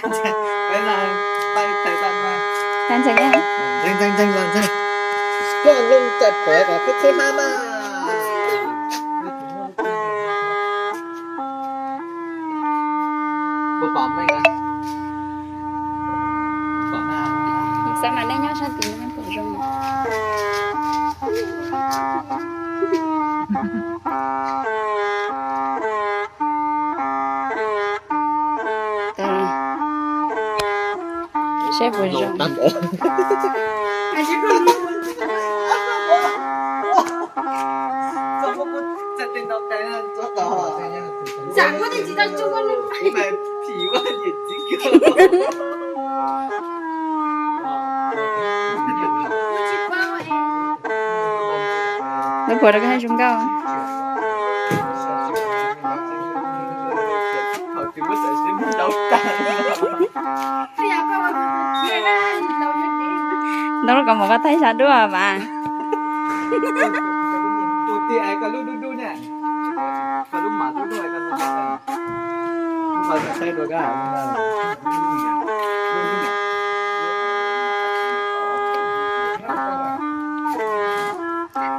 Ntseeg, ntseeg, ntseeg, ntseeg. Koj loo txais pom kom khib khib hlab na. Xav mas nej nyob sab tid nej pom zoo. Seb puas zoo. Lub puas rau koj zoo nkauj. Ntau lub kaus mom koj thaij sab duaj mas.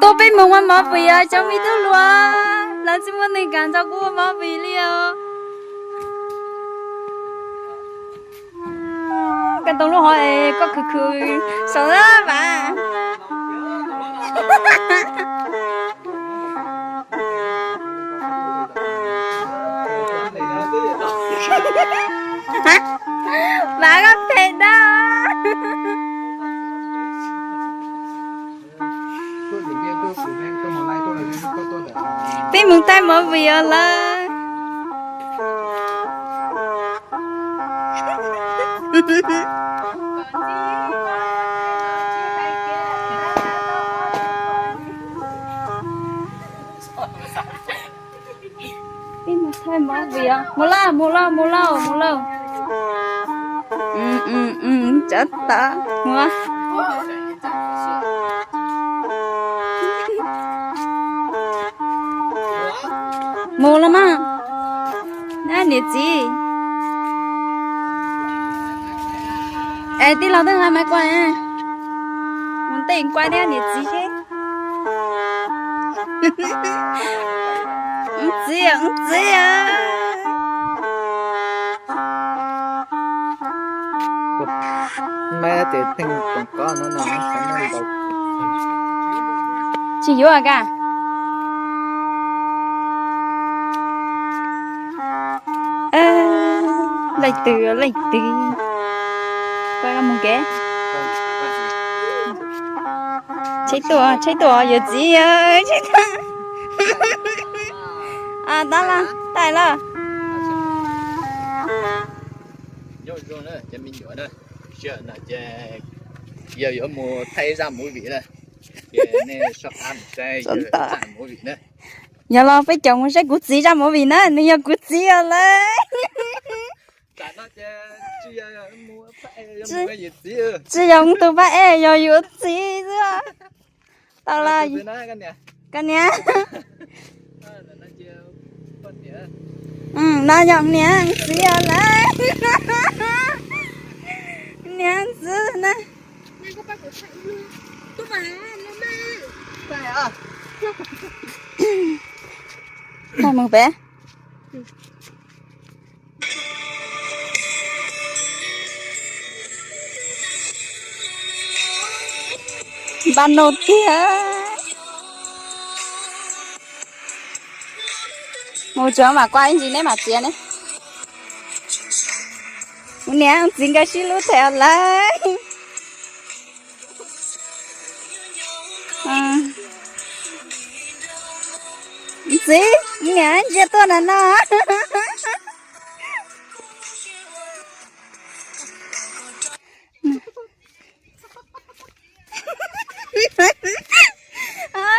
Tuaj peb moog ua movie os cov me tub hluas, lawv tsis muaj neeg kam nrog kuv ua movie li os. Koj tau lub hov es koj khwv khwv saum na mas. Mas koj phem dab. Peb mus thaij movie os lawm. Peb mus thaij movie os. Mus lauj, mus lauj, mus lauj, mus lauj. Tsov tom mus. Mus los mas. Niam txiv. Es tij laug twb hais mas kuaj, mus tej kuaj thiab niam txiv seb. Ntxiv, ntxiv. Tsis yuav ka. Leej twg, leej twg? Pab mus kev. Tsheb tuaj, tsheb tuaj, yuav txiv, tsheb tuaj. Tab laj, thaij lawm. Nyob zoo na cov me nyuam na, sij hawm no ces yog yuav mus thaij zaj movie na, ces nej soj qab mus saib zaj movie na. Yog los peb caum mus saib kuv txiv zaj movie na, nws yog kuv txiv os lawm. Tsis yog mus tus pab ej, yog yuav txiv xwb. Tau los, koj niam. No yog niam txiv os lawm. Niam txiv na. Thaij mus pem. Npaj nug tiag. Mus tsuav mam kuaj ib ntsis neb mam txiav ne. Kuv niam txiv nkawd sib hlub them lawm. Txiv, niam ntsia tuaj na no.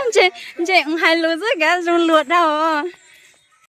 Ntshe, ntshe hais lus xwb kav zoo luag dhau.